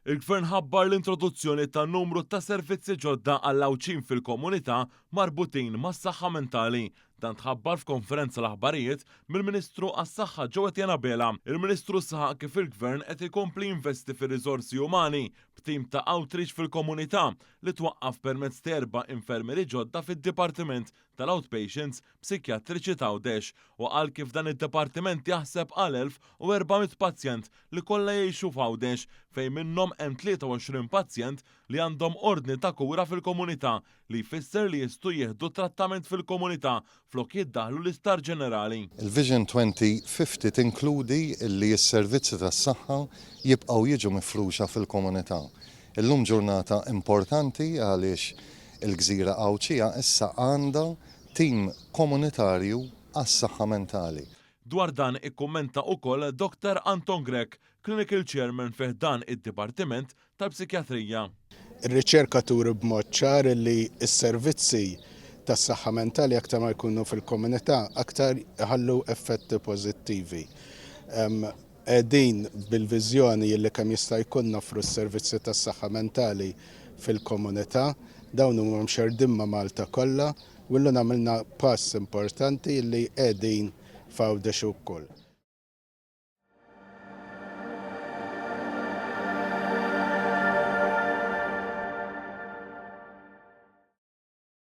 Il-Gvern ħabbar l-introduzzjoni ta' numru ta' servizzi ġodda għall-Għawdxin fil-komunità marbutin mas-saħħa mentali. Dan tħabbar f'konferenza l-aħbarijiet mill-Ministru għas-Saħħa Jo Etienne Abela. Il-Ministru saħaq kif il-Gvern qed ikompli jinvesti fir-riżorsi umani b'tim ta' outreach fil-komunità li twaqqaf permezz ta' erba' infermieri ġodda fid-Dipartiment tal-Outpatients Psikjatriċi t'Għawdex u qal kif dan id-dipartiment jaħseb għal 1,400 pazjent li kollha jgħixu f'Għawdex fejn minnhom hemm 23 pazjent li għandhom ordni ta' kura fil-komunità li jfisser li jistgħu jieħdu trattament fil-komunità flok jiddaħħlu l-Isptar Ġenerali. Il-Vision 2050 tinkludi li s-servizzi tas-saħħa jibqgħu jiġu mifruxa fil-komunità. Illum ġurnata importanti għaliex il-gżira Għawdxija issa għandha tim komunitarju għas-saħħa mentali. Dwar dan ikkummenta ukoll Dottor Anton Grech, Clinical Chairman fi ħdan id-Dipartiment tal-Psikjatrija. Ir-riċerka turi b'mod ċar li s-servizzi tas-saħħa mentali aktar ma jkunu fil-komunità aktar iħallu effetti pożittivi. Qegħdin bil-viżjoni li kemm jista' jkun noffru s-servizzi tas-saħħa mentali fil-komunità. Dawn huma mxerrdin ma' Malta kollha u llum għamilna pass importanti li qegħdin f'Għawdex ukoll.